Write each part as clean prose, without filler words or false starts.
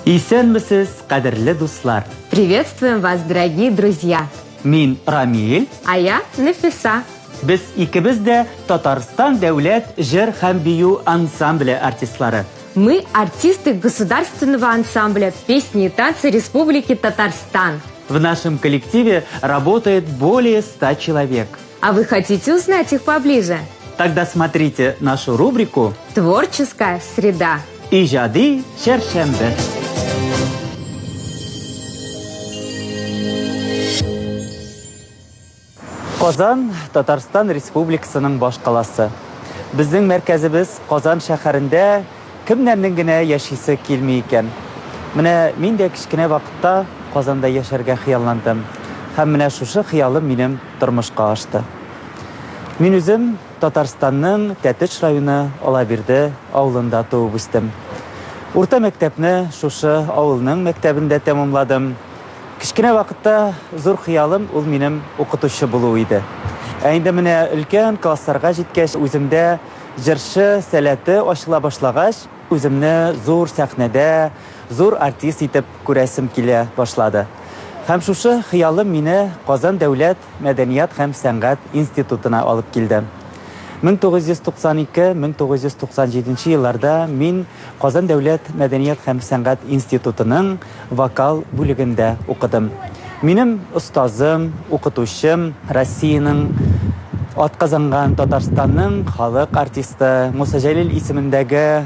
Исәнмесез, кадерле дуслар! Приветствуем вас, дорогие друзья! Мин Рамиль. А я Нафиса. Без икебез дә Татарстан дәүләт җыр һәм бию ансамбле артистлары. Мы артисты государственного ансамбля песни и танцы Республики Татарстан. В нашем коллективе работает более 100 человек. А вы хотите узнать их поближе? Тогда смотрите нашу рубрику «Творческая среда». Иҗади чәршәмбе. Казан, Татарстан Республикасының башкаласы. Безнең мәркәзебез Казан шәһәрендә кемнәрнең генә яшисе килми икән? Менә мин дә кечкенә вакытта Казанда яшәргә хыялландым. Һәм менә шушы хыялым минем тормышка ашты. Мин үзем Татарстанның Тәтеш районы Алабирде авылында туып үстем. Урта мәктәпне шушы авылның мәктәбендә тәмамладым. Кечкенә вакытта зур хыялым ул минем укытучы булу иде. Ә инде менә өлкән классларга җиткәч, үземдә җырчы сәләте ачыла башлагач, үземне зур сәхнәдә, зур артист итеп күрәсем килә башлады. Һәм шушы хыялым мине Казан дәүләт мәдәният һәм сәнгать институтына алып килде. 1992-1997 елларда мин Казан дәүләт мәдәният һәм сәнгать институтының вокал бүлегендә укыдым. Минем остазым, укытучым, Россиянең атказанган Татарстанның халык артисты, Муса Җәлил исемендәге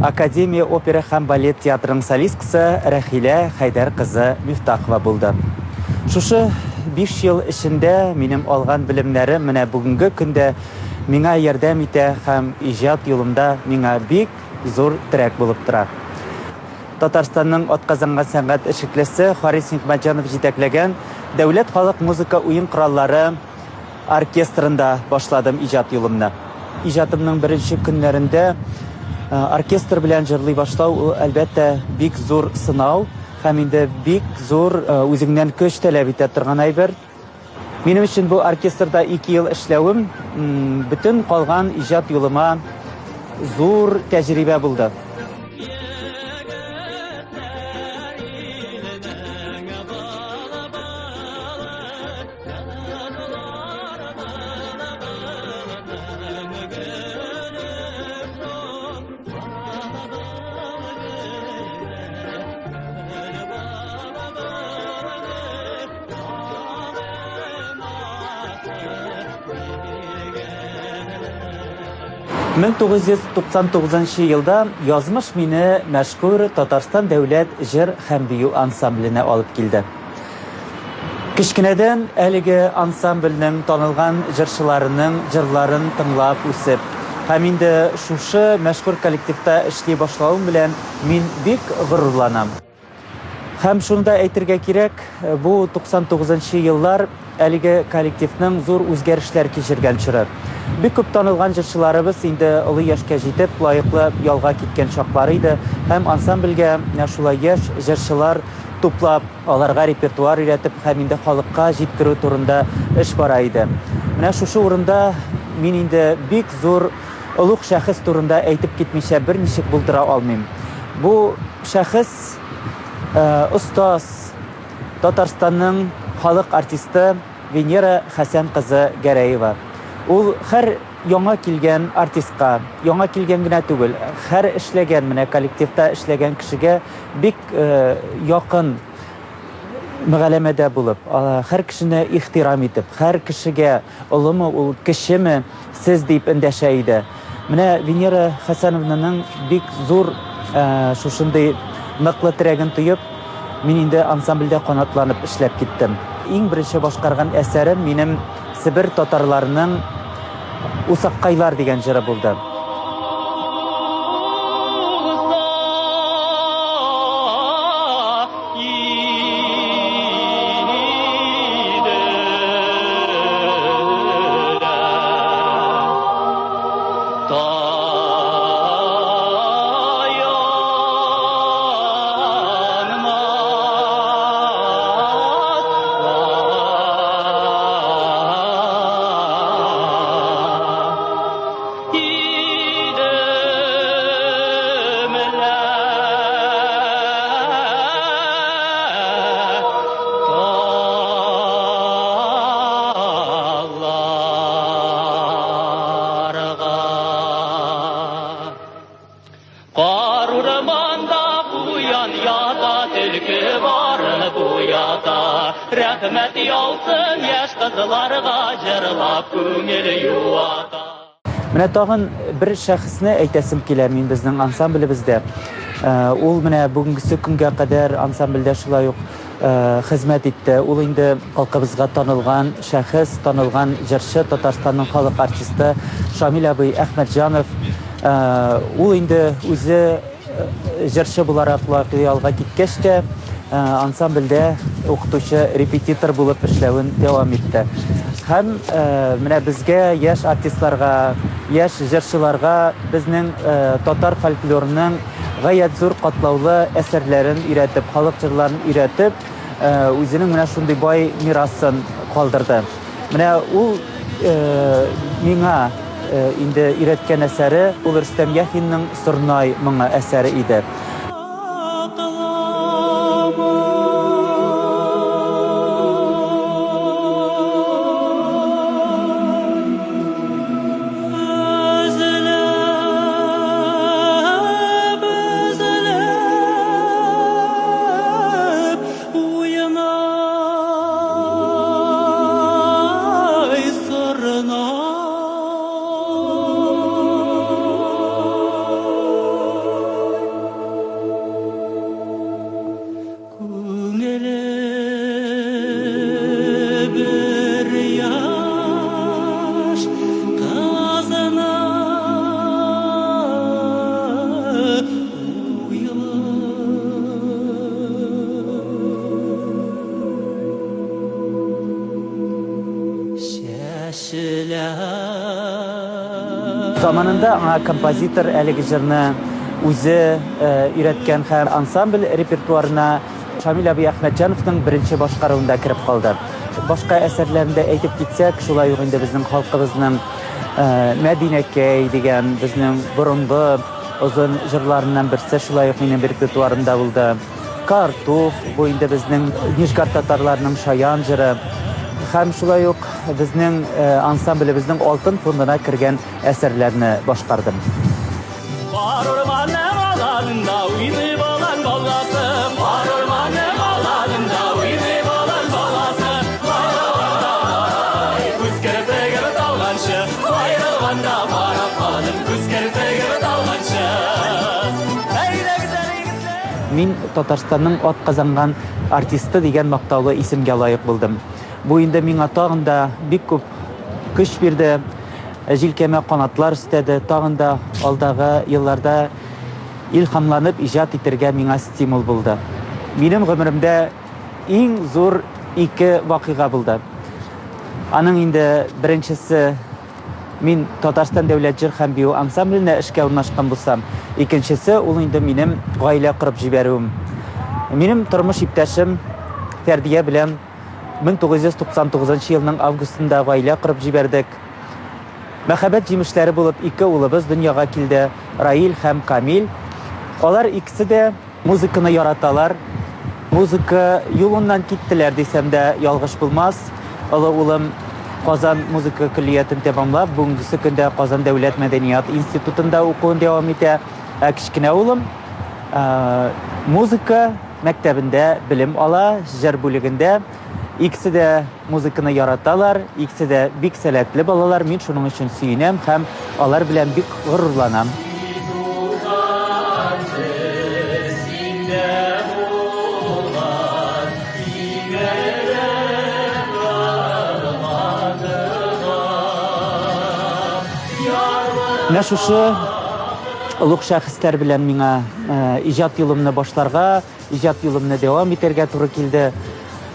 Академия опера һәм балет театрының солисткасы Рәхилә Хәйдәр кызы Мифтахова булды. Шушы 5 ел эчендә минем алган белемнәрем менә бүгенге көндә миңа ярдәм итә һәм иҗат юлымда миңа бик зур терәк булып тора. Татарстанның атказанган сәнгать эшлеклесе Харис Нигъмәтҗанов җитәкләгән Дәүләт халык музыка уен кораллары оркестрында башладым иҗат юлымны. Иҗатымның беренче көннәрендә оркестр белән җырлый башлау ул, әлбәттә, бик зур сынау һәм инде бик зур үзеңнән көч таләп итә торган әйбер. Минем өчен бу оркестрда 2 ел эшләвем бөтен калган иҗат юлыма зур тәҗрибә булды. 1999 елда язмыш мине мәшһүр Татарстан дәүләт җыр һәм бию ансамбленә алып килде. Кечкенәдән әлеге ансамбльнең танылган җырчыларының җырларын тыңлап үсеп, һәм инде шушы мәшһүр коллективта эшли башлавым белән мин бик горурланам. Һәм шуны да әйтергә кирәк, бу 99 нчы еллар әлеге коллективның зур үзгәрешләр кичергән чоры. Бик күп танылган җырчыларыбыз инде олы яшькә җитеп, лаеклы ялга киткән чаклары иде һәм ансамбльгә менә шулай яшь җырчылар туплап, аларга репертуар өйрәтеп һәм инде халыкка җиткерү турында эш бара иде. Менә шушы урында мин инде бик зур олуг шәхес турында әйтеп китмичә берничек булдыра алмыйм. Бу шәхес, остаз, Татарстанның халык артисты Венера Хәсән кызы Гәрәева. Ул һәр яңа килгән артистка, яңа килгән генә түгел, һәр эшләгән, менә коллективта эшләгән кешегә бик якын мөгаләмәдә булып, һәр кешене ихтирам итеп, һәр кешегә, олымы ул, кечеме, сез дип эндәшә иде. Менә Венера Хәсәновнаның бик зур шушындый ныклы терәген тоеп, мин инде ансамбльдә канатланып эшләп киттем. Иң беренче башкарган әсәрем минем Себер татарларының Усаккайлар дигән җыры булды. Урманда куян ята, төлке барып уята. Рәхмәт яусын яшь кызларга, җырлап күңел юата. Менә тагын бер шәхесне әйтәсем килә мин безнең ансамблебездә. Ул менә бүгенгесе көнгә кадәр ансамбльдә шулай ук хезмәт итте. Ул инде халкыбызга танылган шәхес, танылган җырчы, Татарстанның халык артисты Шамил абый Әхмәтҗанов. Ул инде үзе җырчы буларак лаеклы ялга киткәч тә, ансамбльдә укытучы, репетитор булып эшләвен дәвам итте. Һәм менә безгә, яшь артистларга, яшь җырчыларга безнең татар фольклорының гаять зур катлаулы әсәрләрен өйрәтеп, халык җырларын өйрәтеп, үзенең менә шундый бай мирасын калдырды. Менә ул миңа инде өйрәткән әсәре, ул Рөстәм Яхинның Сорнай моңы әсәре иде. Заманында аңа композитор әлеге җырны үзе өйрәткән һәм ансамбль репертуарына Шамил абый Әхмәтҗановның беренче башкаруында кереп калды. Башка әсәрләрен дә әйтеп китсәк, шулай ук инде безнең халкыбызның Мәдинәкәй дигән безнең борынгы озын җырларыннан берсе шулай ук минем репертуарымда булды. Картуф, бу инде безнең Нижгар татарларының шаян җыры. Һәм шулай ук безнең ансамблебезнең алтын фондына кергән әсәрләрне башкардым. Бар урманның аланында уйный болан баласы, бар урманның аланында уйный болан баласы. Аерылганда, күз керфегем талганчы, аерылганда барып калдым, күз керфегем талганчы. Әйдә, гүзәл егетләр! Мин Татарстанның атказанган артисты дигән мактаулы исемгә лаек булдым. Бу инде миңа тагын да бик күп көч бирде, җилкәмә канатлар өстәде, тагын да алдагы елларда илһамланып иҗат итергә миңа стимул булды. Минем гомеремдә иң зур ике вакыйга булды. Аның инде беренчесе, мин Татарстан дәүләт җыр һәм бию ансамбленә эшкә урнашкан булсам, икенчесе ул инде минем гаилә корып җибәрүем. Минем тормыш иптәшем Фәрдия белән 1999 елның августында гаилә корып җибәрдек. Мәхәббәт җимешләре булып ике улыбыз дөньяга килде, Раил һәм Камил. Алар икесе дә музыканы яраталар. Музыка юлыннан киттеләр дисәм дә ялгыш булмас. Олы улым Казан музыка көллиятен тәмамлап, бүгенгесе көндә Казан дәүләт мәдәният институтында укуын дәвам итә. Ә кечкенә улым музыка мәктәбендә белем ала, җыр бүлегендә. Икесе дә музыканы яраталар, икесе дә бик сәләтле балалар. Мин шуның өчен сөенәм һәм алар белән бик горурланам. Менә шушы олуг шәхесләр белән миңа иҗат юлымны башларга, иҗат юлымны дәвам итәргә туры килде.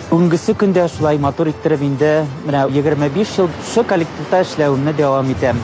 Бүгенгесе көндә шулай матур иттереп инде менә 25 ел шушы коллективта эшләвемне дәвам итәм.